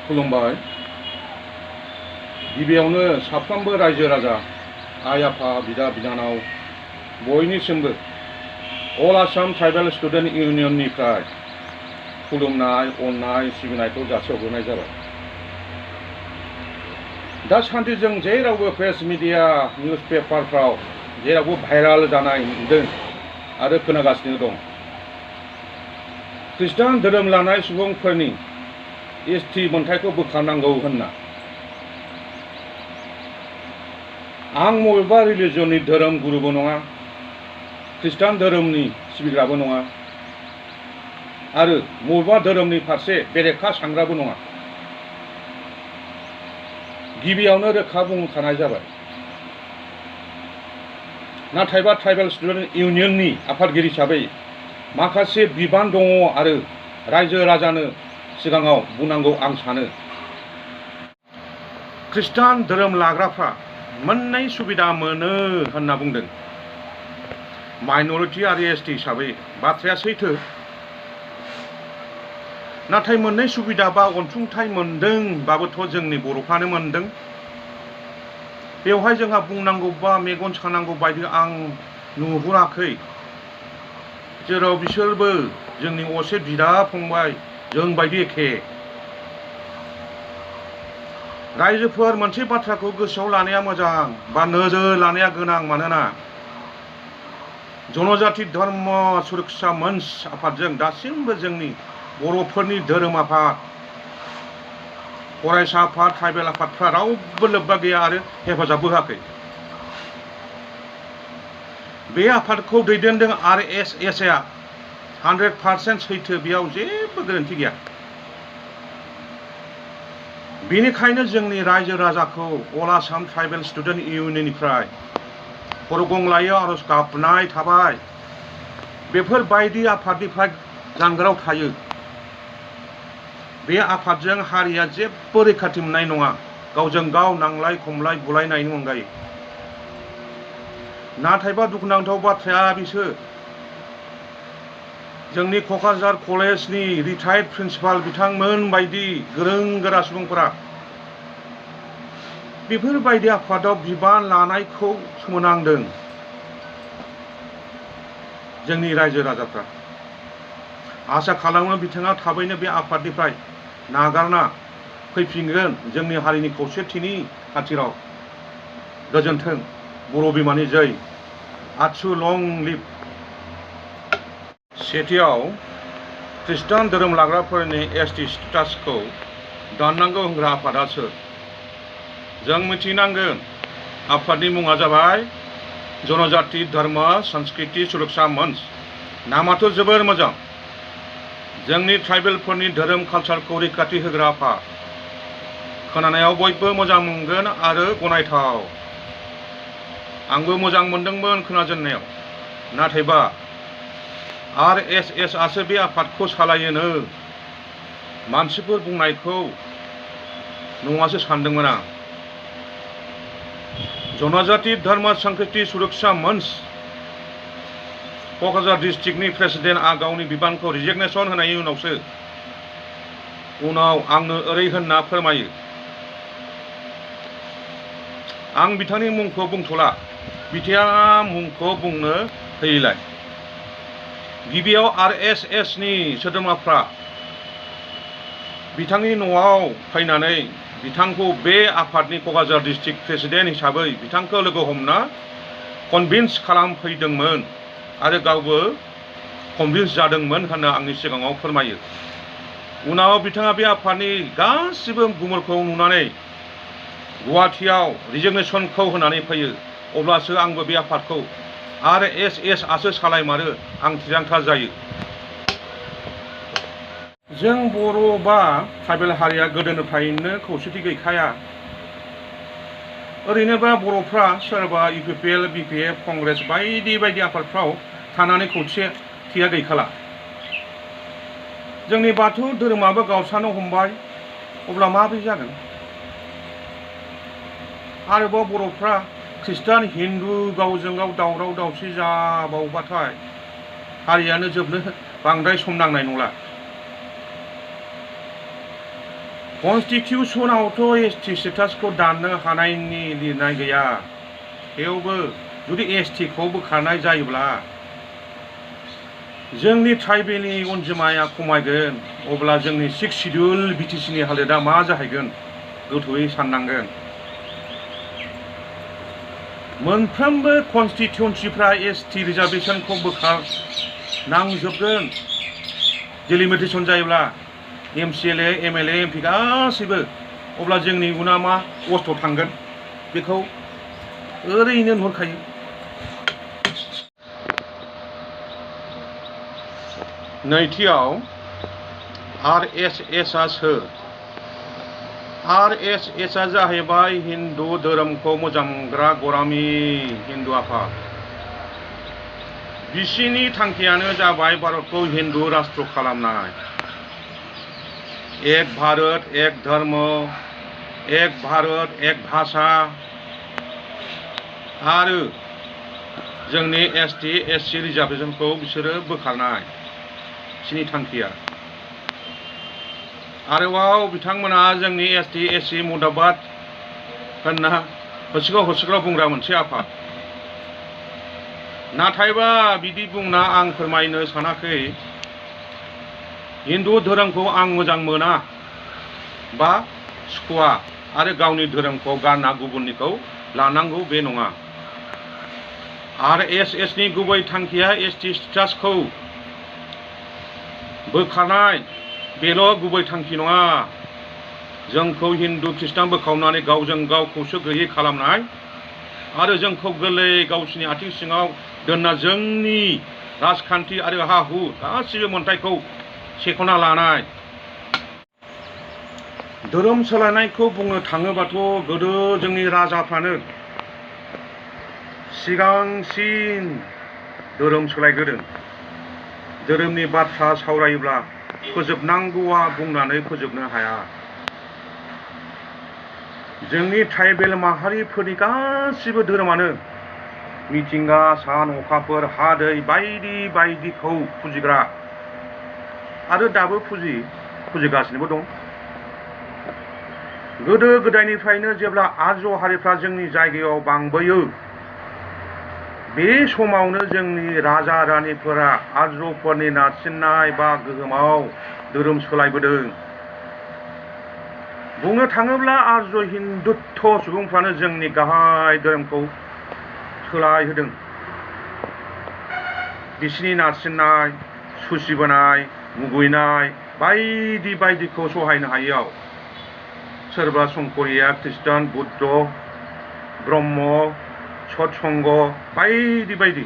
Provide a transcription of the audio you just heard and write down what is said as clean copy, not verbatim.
खुलुमबाय। गिबियावनो साफ्रोमबो रायजो राजा, आइ आफा, बिदा बिनानाव बयनिसिमबो अल आसाम ट्राइबेल स्टुडेन्ट इउनियननिफ्राय खुलुमनाय, अननाय, सिबिनायखौ जासिहरग्रोनाय जाबाय। दासान्दि जों जेरावबो प्रेस मिडिया, निउस पेपारफ्राव जेरावबो भाइराल जानाय नुदों आरो खोनागासिनो दं। खृष्टान धोरोम लानाय सुबुंफोरनि एसटि मोनथायखौ बोखारनांगौ होनना। आं बबेबा रिलिजननि धोरोम गुरुबो नङा, खृष्टान धोरोमनि सिबिग्राबो नङा आरो बबेबा धोरोमनि फारसे बेरेखा सानग्राबो नङा। गिबियावनो रोखा बुंखानाय जाबाय। नाथायबा ट्राइबेल स्टुडेन्ट इउनियननि आफादगिरि हिसाबै माखासे बिबान दङ आरो रायजो राजानो सिगाङाव बुंनांगौ आं सानो। खृष्टान धोरोम लाग्राफ्रा मोननै सुबिदा मोनो होनना बुंदों। माइनरिटि आरो एसटि हिसाबै बाथ्राया सैथो। नाथाय मोननै सुबिदा बा अनसुंथाइ मोनदोंबाबोथ' जोंनि बर'फ्रानो मोनदों। बेवहाय जोंहा बुंनांगौ बा मेगन सानांगौ बायदि आं नुहुराखै। जेराव बिसोरबो जोंनि असे बिदा फंबाय, जों बायदि एखे। रायजोफोर मोनसे बाथ्राखौ गोसोआव लानाया मोजां बा नोजोर लानाया गोनां। मानोना जनजाति धर्म सुरक्षा मंच आफादजों दासिमबो जोंनि बर'फोरनि धोरोम आफाद, फरायसा आफाद, ट्राइबेल आफादफ्रा रावबो लोब्बा गैया आरो हेफाजाबबो होआखै। बे आफादखौ दैदेनदों RSSआ 100% सैथो, बेयाव जेबो गोरोन्थि गैया। बेनिखायनो जोंनि रायजो राजाखौ अल आसाम ट्राइबेल स्टुडेन्ट इउनियननिफ्राय खर'गंग्लायाव आरज गाबनाय थाबाय। बेफोरबायदि आफादनिफ्राय जानगाराव थायो। बे आफादजों हारिया जेबो रैखाथि मोननाय नङा, गावजों गाव नांलाय खमलाय बुलायनायनि अनगायै। नाथायबा दुखुनांथाव बाथ्राया बिसोर जोंनि क'क्राझार कलेजनि रिटायार्ड प्रिन्सिपाल बिथांमोन बायदि गोरों गोरा सुबुंफोरा बेफोरबायदि आफादाव बिबान लानायखौ सोमोनांदों। जोंनि रायजो राजाफ्रा आसा खालामो बिथाङा थाबैनो बे आफादनिफ्राय नागारना फैफिनगोन जोंनि हारिनि खौसेथिनि खाथिराव। गोजोन्थों। बर' बिमानि जै। आत्सु लं लिभ। सेथियाव, खृष्टान धोरोम लाग्राफोरनि एसटि स्टेटासखौ दाननांगौ होनग्रा आफादा सोर? जों मिथिनांगोन। आफादनि मुङा जाबाय जनजाति धर्म संस्कृति सुरक्षा मंच। नामाथ' जोबोर मोजां। जोंनि ट्राइबेलफोरनि धोरोम कालचारखौ रैखाथि होग्रा आफाद। खोनानायाव बयबो मोजां मोनगोन आरो गनायथाव। आंबो मोजां मोनदोंमोन खोनाजेननायाव। नाथायबा RSSआसो बे आफादखौ सालायोनो। मानसिफोर बुंनायखौ नङासो सानदोंमोन आं। जनजाति धर्म संस्कृति सुरक्षा मंच क'क्राझार डिस्ट्रिक्टनि प्रेसिडेन्टआ गावनि बिबानखौ रिजिगनेसन होनायनि उनाव आंनो ओरै होनना फोरमायो। आं बिथांनि मुंखौ बुंथ'ला, बिथाङा मुंखौ बुंनो होयैलाय। गिबियाव RSSनि सोद्रोमाफ्रा बिथांनि न'आव फैनानै बिथांखौ बे आफादनि क'क्राझार डिस्ट्रिक्ट प्रेसिडेन्ट हिसाबै बिथांखौ लोगो हमना कनभिन्स खालामफैदोंमोन आरो गावबो कनभिन्स जादोंमोन होनना आंनि सिगाङाव फोरमायो। उनाव बिथाङा बे आफादनि गासिबो गुमुरखौ नुनानै गुवाहाटीयाव रिजिगनेसनखौ होनानै फैयो। अब्लासो आंबो बे आफादखौ RSSआसो सालायमारो आं थिरांथा जायो। जों बर' बा ट्राइबेल हारिया गोदोनिफ्रायनो खौसेथि गैखाया। ओरैनोबा बर'फ्रा सोरबा UPPL, BPF, कंग्रेस बायदि बायदि आफादफ्राव थानानै खौसेथिया गैखाला। जोंनि बाथौ धोरोमाबो गावस्रानो हमबाय। अब्ला माबोरै जागोन? आरोबाव बर'फ्रा खृष्टान हिन्दु गावजों गाव दावराव दावसि जाबावबाथाय हारियानो जोबनो बांद्राय सम नांनाय नंला। कन्स्टिटिउसनावथ' ST स्टेटासखौ दाननो हानायनि लिरनाय गैया। थेवबो जुदि STखौ बोखारनाय जायोब्ला जोंनि ट्राइबेलनि अनजिमाया खमायगोन। अब्ला जोंनि 6 शिड्युल BTCनि हालोदा मा जाहैगोन गोथौयै साननांगोन। मोनफ्रोमबो कन्स्टिटिउन्सिफ्रा ST रिजार्भेसनखौ बोखारनांजोबगोन। डिलिमिटेसन जायोब्ला MCLA MLA MP गासैबो। अब्ला जोंनि उना मा अस्थआव थांगोन बेखौ ओरैनो नुहुरखायो। नैथियाव RSSआ सोर? RSSआ जाहैबाय हिन्दु धोरोमखौ मोजां मोनग्रा गरामि हिन्दु आफाद। बिसिनि थांखियानो जाबाय भारतखौ हिन्दु राष्ट्र खालामनाय। एक भारत एक धर्म, एक भारत एक भाषा आरो जोंनि ST SC रिजार्भेसनखौ बिसोरो बोखारनाय बिसिनि थांखिया। आरोबाव बिथांमोना जोंनि ST SC मुर्दाबाद होनना होसिख्राव बुंग्रा मोनसे आफाद। नाथायबा बिदि बुंना आं फोरमायनो सानाखै हिन्दु धोरोमखौ आं मोजां मोना बा सुखुवा आरो गावनि धोरोमखौ गारना गुबुननिखौ लानांगौ बे नङा। RSSनि गुबै थांखिया ST स्टेटासखौ बोखारनाय बेल' गुबै थांखि नङा। जोंखौ हिन्दु खृष्टान बोखावनानै गावजों गाव खौसे गैयै खालामनाय आरो जोंखौ गोरलै गावसिनि आथिं सिङाव दोनना जोंनि राजखान्थि आरो हा-हु गासिबो मोन्थाइखौ सेख'ना लानाय। धोरोम सोलायनायखौ बुंनो थाङोबाथ' गोदो जोंनि राजाफ्रानो सिगांसिन धोरोम सोलायग्रोदों। धोरोमनि बाथ्रा सावरायोब्ला फोजोबनांगौआ बुंनानै फोजोबनो हाया। जोंनि ट्राइबेल माहारिफोरनि गासिबो धोरोमानो मिथिंगा सान अखाफोर हा दै बायदि बायदिखौ फुजिग्रा आरो दाबो फुजिगासिनोबो दं। गोदो गोदायनिफ्रायनो जेब्ला आर्य हारिफ्रा जोंनि जायगायाव बांबोयो बे समावनो जोंनि राजा रानिफोरा आर्यफोरनि नारसिननाय बा गोहोमाव धोरोम सोलायबोदों। बुंनो थाङोब्ला आर्य हिन्दुत्व सुबुंफ्रानो जोंनि गाहाय धोरोमखौ सोलायहोदों। बिसिनि नारसिननाय सुसिबोनाय मुगैनाय बायदि बायदिखौ सहायनो हायैयाव सोरबा संकरिया खृष्टान बुद्ध ब्रह्म सत्संग बायदि बायदि